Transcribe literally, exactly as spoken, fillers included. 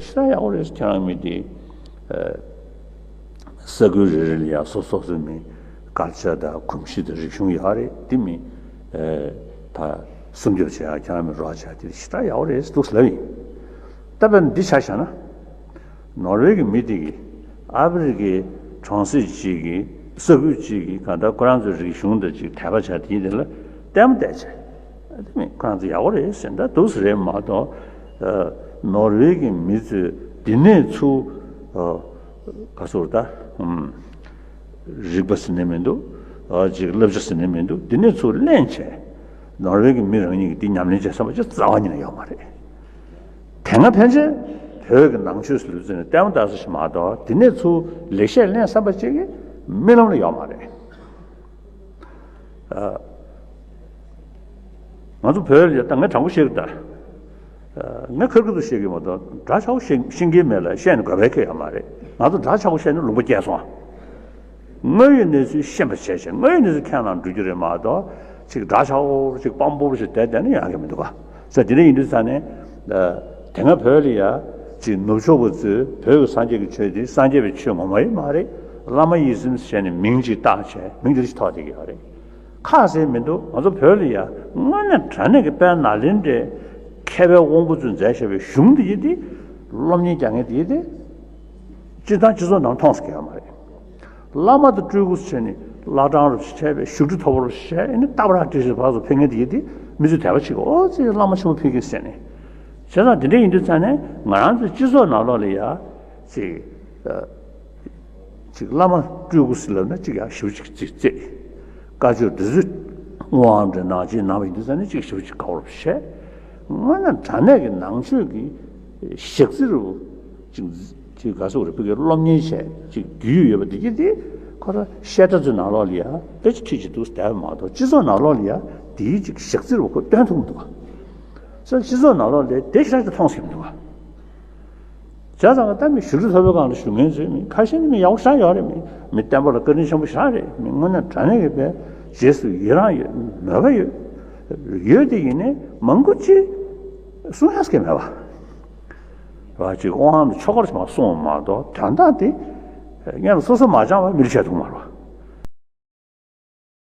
ཞེ་དྲག་ཡག་པོ་རེད། ཁྱེད་རང་མི་དེ་ས་ཁུལ་རེ་རེ་ལ་ཡང་སོ་སོ་སོའི་མི་ཀལ་ཅར་དང་གོམས་གཤིས་དང་རིག་གཞུང་ཡག་རེད། དེ་མི་ད་སྲུང་སྐྱོབ་བྱེད་ཡག་ཁྱེད་རང་མི་རོགས་བྱེད་ཡག་དེ་ཞེ་དྲག་ཡག་པོ་རེད་འདུག་ཟེར་ལབ་ཡིན། ད་དཔེར་ན་འདི་ཆ་བཞག་ན། ནོར་ཝེ་གི་མི་དེ་གིས་ཨ་ཕི་རི་ཀའི་གྲོང་གསེབ་ཅིག་གི་ས་ཁུལ་ཅིག་གི་གང་ལྟར་ཁོ་རང་ཚོའི་རིག་གཞུང་དང་ཅིག་དད་པ་བྱ་དེའི་དེ་ལ་ལྟད་མོ་བལྟས་བྱས། དེ་མིན་ཁོ་རང་ཚོ་ཡག་པོ་རེད་ཟེར་ད་འདུག་ཟེར་རེད་མ་གཏོགས། ནོར་ཝེ་གི་མི་ཚོས་འདི་ནས་ཚུར་ག་ཚོད་ད་རིག་པ་ཟེར་ནས་མི་འདུག་ཅིག་བསླབ་བྱ་ཟེར་ནས་མི་འདུག་འདི་ནས་ཚུར་ལེན་བྱས། ནོར་ཝེ་གི་མི་རང་ཉིད་ཀྱིས་འདི་ཉམས་ལེན་བྱེད་བསམ་པ་ཅིག་རྩ་བ་ཉིད་ནས་ཡོད་མ་རེད། དེ་སྔ་ཕན་ཆད་བོད་ཀྱི་ནང་ཆོས་སུ་ལུས་ཚུལ་ནས་ལྟད་མོ་ལྟ་ས་ཞིག་མ་གཏོགས་དེ་ནས་ཚུར་ལེགས་བཤད་ལེན་བསམ་པ་ཅིག་གི་རྨི་ལམ་ལ་ཡོད་མ་རེད། ང་ཚོ་བོད་ལ་ད་ངས་དྲང་པོ་བཤད་ཀྱི་ད། ངས་ཁེར་ཁེར་དུ་བཤད་ཀྱི་མ་གཏོགས་འདྲ་ཆགས་པོ་བཤད་ཤེས་ཀྱི་མེད་ལ་བཤད་ནས་དགའ་བའི་ཁེ་ཡོད་མ་རེད། ང་ཚོ་འདྲ་ཆགས་པོ་བཤད་ནས་ལུང་པ་བསྐྱལ་སོང་། དངོས་ཡོད་གནས་ཚུལ་ཤེས་པ་བྱས་བྱས་དངོས་ཡོད་གནས་ཚུལ་ཁས་ལེན་འགྲོ་རྒྱུ་རེད་མ་གཏོགས་ཅིག་འདྲ་ཆགས་པོ་ཅིག་དཔང་པོ་ཞིག་བསྡད་བསྡད་ན་ཡག་གི་མི་འདུག་ག་ས་དེ་འདྲ་ཡིན་དུས་ས་ནས། དེ་སྔ་བོད་ལ་ཡ་ཅིག་ནུབ་ཕྱོགས་པ་ཚོས་བོད་ཀྱི་སངས་རྒྱས་ཀྱི་ཆོས་དེ་སངས་རྒྱས་པའི་ཆོས་ངོ་མ་ཡིན་མ་རེད། བླ་མ་ཡིད་བཞིན་བྱས་ནས་མིང་ཅིག་བཏགས་བྱས་མིང་དེ་ཅིག་ཐོགས་བསྡད་ཀྱི་ཡོད་རེད། ཁ་ཟེར་མི་འདུག་ང་ཚོ་བོད་ལ་ཡ་དངོས་གནས་དྲང་གནས་ཀྱི་དཔལ་ནཱ་ལེནྡྲའི་མཁས་པའི་དབང་པོ་ཚོས་མཛད་བཞག་པའི་གཞུང་འདི་ཡིན་ཏེ། སློབ་གཉེར་རྒྱག་མཁན་འདི་ཡིན་ཏེ། སྤྱིར་བཏང་སྤྱི་ཚོགས་ནང་མཐོང་ས་གི་ཡོད་མ་རེད། བླ་མ་དང་སྤྲུལ་སྐུ་བྱས་ནས་བླ་བྲང་རུ་བྱས་པའི་བཞུགས་ཁྲི་མཐོ་པོ་རུ་བྱས་ཨ་ནི་རྟ་བྲག་བཀྲ་ཤིས་ཕར་ཚུར་ཕེབས་མཁན་འདི་ཡིན་ཏེ། མི་ཚོས་དད་པ་བྱེད་ཀྱི་ཨོ་ཙི་བླ་མ་ཆེན་པོ་ཕེབས་ཀྱི་ཟེར་ནས། བྱས་ཙང་དེ་འདྲ་ཡིན་དུས་ཙང་ནས་ང་རང་ཚོའི་སྤྱི་ཚོགས་ནང་ལོགས་ལ་ཡ་ཅིག་ཅིག་བླ་མ་སྤྲུལ་སྐུ་ཟེར་ལབ་ན་ཅིག་ཡང་ཞེ་པོ་ཅིག་ཅིག་བརྩེ། བཀའ་ཆོས་འདི་ཚོ་དབང་འདྲ་ནང་ཆེན་ནང་པ་ཡིན་དུས་ཙང་ནས་ཅིག་ཞེ་པོ་ཅིག་དགའ་བོར་བཤད། ང་ན་དྲང་གནས་ཀྱི་ནང་ཆོས་ཀྱི་ཞག་རྩི་རུ་ཅིག་ཅིག་ག་སོག་རེ་ཕ་གི་སློབ་གཉེར་བྱས་ཅིག་རྒྱུས་ཡོད་པ་འདི་གི་དེ་ཁོ་ར་བཤད་གྲྭ་ཚོའི་ནང་ལོགས་ལ་ཡ་དཔེ་ཅིག་ཁྲིད་ཅིག་འདུག་བསྡད་པ་མ་གཏོགས་སྤྱི་ཚོགས་ནང་ལོགས་ལ་ཡ་དེའི་ཅིག་ཞག་རྩི་རུ་ཁོ་སྟོན་ཐུབ་མི་འདུག་ག་ས་སྤྱི་ཚོགས་ནང་ལོགས་ལ་དེ་ཞག་ཅིག་མཐོང་སྲིད་མི་འདུག་ག་བྱས་ཙང་ད་མི་བཞུགས་ཁྲི་མཐོ་པོའི་སྒང་ལ་བཞུགས་མཁན་ཚོས་མི་ཁ་ཤས་ནི་མི་ཡག་པོ་ཞེ་དྲག་ཡོད་རེད། མི་མི་བསྟན་པ་ལ་བཀའ་དྲིན་ཆེན་པོ་ཞེ་དྲག་རེད། མི་དངོས་གནས་དྲང་གནས་ཀྱི་དཔེ་རྗེས་སུ་ཡི་རང་ཡོད་མོས་པ་ཡོད། ཡོད་དེ་ཡིན་ནའི་མང་པོ་ཅིག་གསུང་ཡག་གི་མེད་པ། ར་ཅིག་དབང་དང་ཆོ་གར་ཞིག་མ་གསུངས་མ་གཏོགས་དོན་དག་དེ་སྔོན་ལ་སོ་སོ་མ་སྦྱངས་པ་མི་ལ་བྱས་ཐུབ་མ་རེད་པ།